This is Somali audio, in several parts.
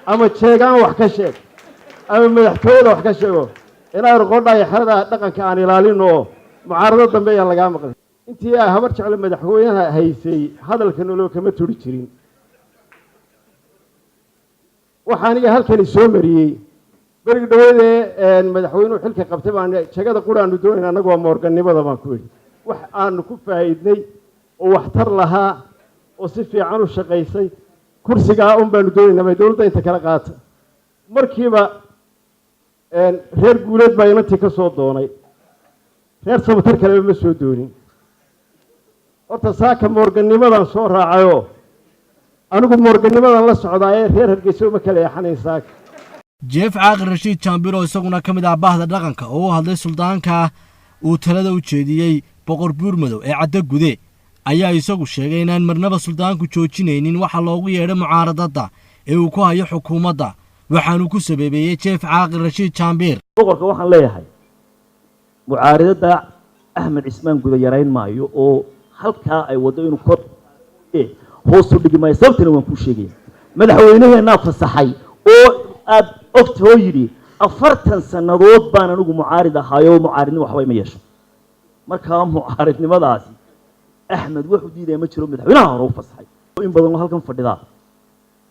Ama jeegaan wax ka sheeg ama madaxtooyada wax ka sheego, inaanu qodhayo xerada dhaqanka aan ilaalino oo mucaarado dambe ayaan lagaa maqlay. Intii ay Habar Jecle madaxweynaha haysay, hadalka noloo kama turi jirin. Waxaa aniga halkani soo mariyey berigi dhaweydee madaxweynuhu xilka qabtay baan jagada quraanu doonayna annagu waa moorgannimada baan ku idhi. Wax aanu ku faa'iidnay oo waxtar lahaa oo si fiican u shaqaysay, kursigaa un baanu doonaynaa, bay dowladda inta kala qaata. Markiiba reer Guuleed baa inantii ka soo doonay, reer Samatar kaleba ma soo doonin. Horta saaka moorgannimadan soo raacayoo anigu moorgannimadan la socdaayee reer Hargeysa uma kala eexanayn saaka. Jeef Caaqil Rashiid Jaambir, oo isaguna ka mid ah bahda dhaqanka oo u hadlay suldaanka uu talada u jeediyey Boqor Buurmadow ee Caddo Gude, ayaa isagu sheegay inaan marnaba suldaanku joojinaynin waxa loogu yeedhay mucaaradadda ee uu ku hayo xukuumadda. Waxaanuu ku sababeeyey Jeef Caaqil Rashiid Jaambiir: Boqorka waxaan leeyahay, mucaaridadda Axmed Cismaan Guda yarayn maayo oo halkaa ay waddo inuu kor hoosu dhigi maayo. Sababtana waan kuu sheegaya. Madaxweynaheennaa fasaxay oo aad ogta oo yidhi, 40 sannadood baan anigu mucaarid ahaayo, mucaaridnimo waxba ima yeesho. Markaa mucaaridnimadaasi Axmed wuxuu diidaya ma jiro. Madaxweynaha hore u fasaxay. In badan oo halkan fadhidaa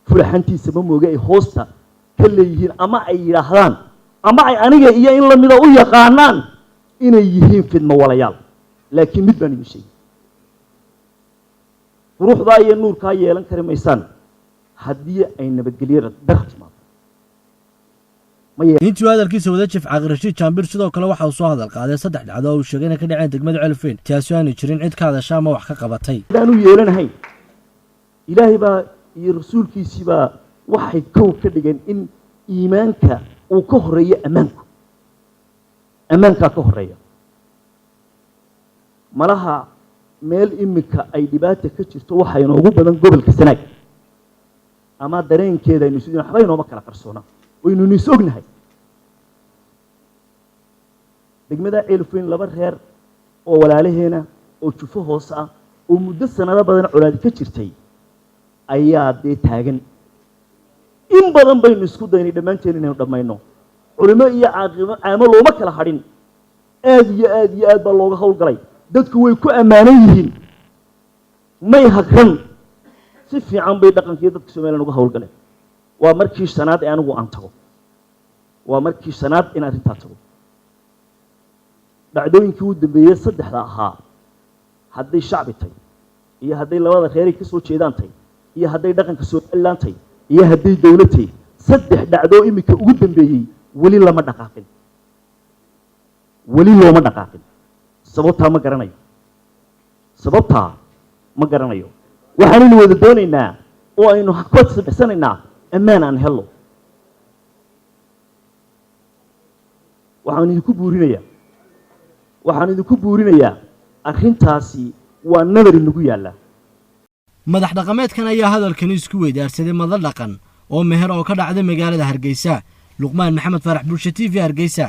fulaxantiisa ma mooga ay hoosta ka leeyihiin ama ay yidhaahdaan ama ay aniga iyo in lamida u yaqaanaan inay yihiin fidmo walayaal. Laakiin mid baan idin sheegay: quruxdaa iyo nuurkaa yeelan kari maysaan haddii ay nabadgelyada dar timaado. Intii uu hadalkiisa wada Jeef Caaqil Rashiid Jaambir, sidoo kale waxa uu soo hadal qaaday saddex dhacdo oo uu sheegay inay ka dhaceen degmada Ceelfweyn, taasi aanay jirin cid ka hadasha ama wax ka qabatay. Haddaanu yeelanahayn, Ilaahay baa iyo rasuulkiisii baa waxay kow ka dhigeen in iimaanka uu ka horeeyo ammaanku. Ammaankaa ka horeeya. Malaha meel iminka ay dhibaata ka jirto waxaa inoogu badan gobolka Sanaag ama dareenkeeda aynu isu, waxba inooma kala qarsoona, waynu nis ognahay. Degmada Ceelfweyn laba reer oo walaalaheena oo jufo hoose ah oo muddo sanado badan colaadi ka jirtay ayaa dee taagan. In badan baynu isku daynay dhammaanteen inaynu dhammayno. Culimo iyo caaqimo caamo looma kala hadhin. Aad iyo aad iyo aad baa looga howlgalay. Dadku way ku ammaanan yihiin, may hagran. Si fiican bay dhaqankiiyo dadka Somalilan uga howlgaleen. Waa markii shanaad ee anigu aan tago, waa markii shanaad in arrintaa tago. Dhacdooyinkii u dambeeyey saddexda ahaa, hadday shacbi tay iyo hadday labada reeray ka soo jeedaan tay iyo hadday dhaqanka Somalilan tay iyo hadday dowlad tay, saddex dhacdoo iminka ugu dambeeyey weli lama dhaqaaqin, weli looma dhaqaaqin. Sababtaa ma garanayo, sababtaa ma garanayo. Waxaanaynu wada doonaynaa oo aynu ku sabixsanaynaa ammaan aan hello. Waxaan idinku buurinayaa, waxaan idinku buurinayaa, arrintaasi waa nabar inagu yaalla. Madax dhaqameedkan ayaa hadalkani isku weydaarsaday madal dhaqan oo meher oo ka dhacday magaalada Hargeysa. Luqmaan Maxamed Faarax, Bulsha TV, Hargeysa.